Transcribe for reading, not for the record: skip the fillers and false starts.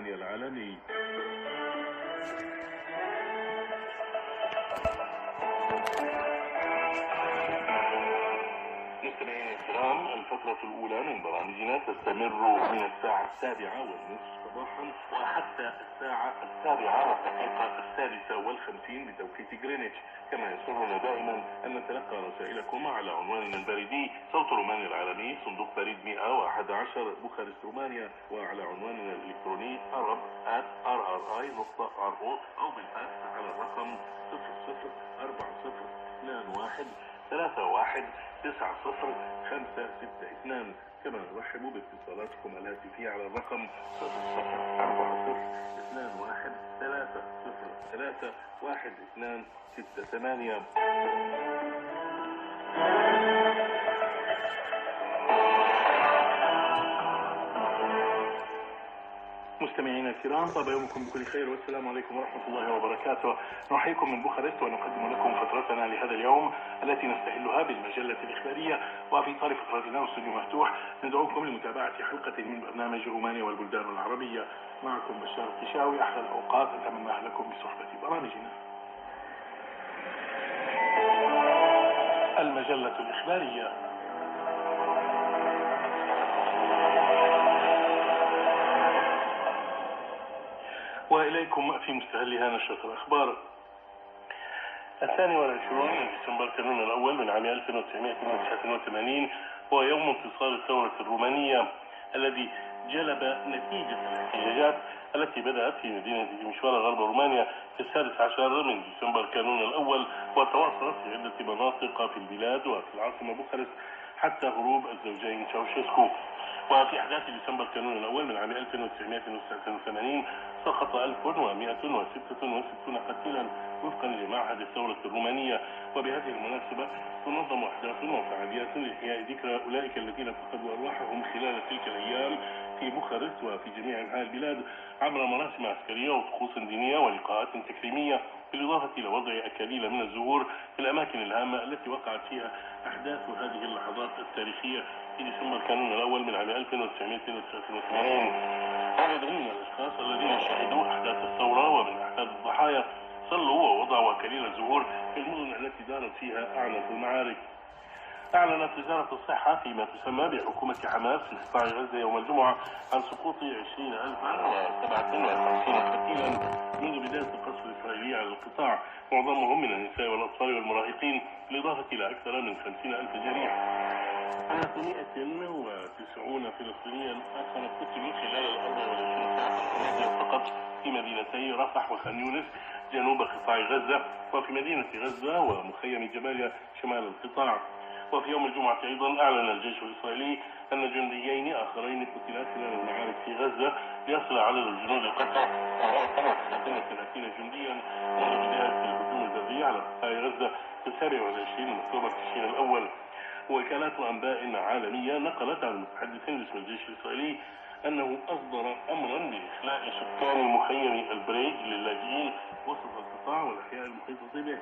رومانيا العالمي. مستمعينا الكرام، الفترة الأولى من برامجنا تستمر من الساعة 7:30 صباحا وحتى الساعة 7:56 بتوقيت غرينتش. كما يسرنا دائما أن نتلقى رسائلكم على عنواننا البريدي صوت رومانيا العالمي، صندوق بريد 111 بوخارست رومانيا، وعلى عنواننا الإلكتروني arab@rri.ro أو بالفاكس على الرقم 0040 21 31 90 562. كما نرحب باتصالاتكم الهاتفية على الرقم 0040 21 3 0 3 1 2 6 8. مستمعينا الكرام، طاب يومكم بكل خير والسلام عليكم ورحمة الله وبركاته. نحييكم من بوخارست ونقدم لكم فترتنا لهذا اليوم التي نستهلها بالمجلة الإخبارية، وفي إطار فترتنا واستوديو مفتوح ندعوكم لمتابعة حلقة من برنامج رومانيا والبلدان العربية. معكم بشار القشاوي. أحلى الأوقات أتمناها لكم بصحبة برامجنا. المجلة الإخبارية. وإليكم في مستهلها نشرة الأخبار. 22 من ديسمبر كانون الأول من عام 1989 هو يوم انتصار الثورة الرومانية الذي جلب نتيجة الاحتجاجات التي بدأت في مدينة تيميشوارا غرب رومانيا في 16 من ديسمبر كانون الأول، وتواصلت في عدة مناطق في البلاد وفي العاصمة بوخارست حتى هروب الزوجين تشاوشيسكو. وفي أحداث ديسمبر كانون الأول من عام 1989 سقط 1166 قتيلا وفقا لمعهد الثورة الرومانية. وبهذه المناسبة تنظم أحداث وفعاليات لإحياء ذكرى أولئك الذين فقدوا أرواحهم خلال تلك الأيام في بوخارست وفي جميع أنحاء البلاد عبر مراسم عسكرية وطقوس دينية ولقاءات تكريمية، بالإضافة إلى وضع أكاليل من الزهور في الأماكن الهامة التي وقعت فيها أحداث هذه اللحظات التاريخية في ديسمبر كانون الأول من عام 1989. عدد من الأشخاص الذين شهدوا أحداث الثورة ومن أحداث الضحايا صلوا ووضعوا أكاليل الزهور في المدن التي دارت فيها أعنف المعارك. أعلنت وزارة الصحة فيما تسمى بحكومة حماس في قطاع غزة يوم الجمعة عن سقوط 20,057 قتيلا منذ بداية القصف الإسرائيلي على القطاع، معظمهم من النساء والأطفال والمراهقين، بالإضافة إلى أكثر من 50,000 جريح. 390 فلسطينيا آخر قتلوا خلال 24 ساعة الماضية فقط في مدينتي رفح وخان يونس جنوب قطاع غزة، وفي مدينة غزة ومخيم جباليا شمال القطاع. وفي يوم الجمعة أيضا أعلن الجيش الإسرائيلي أن جنديين آخرين قتلا خلال المعارك في غزة، ليصل عدد الجنود القتلى 34 جنديا منذ بداية الهجوم البري على قطاع غزة في 27 من أكتوبر تشرين الأول. وكالات أنباء عالمية نقلت عن المتحدثين باسم الجيش الإسرائيلي أنه أصدر أمرا بإخلاء سكان مخيم البريج للاجئين وسط القطاع والأحياء المحيطة به.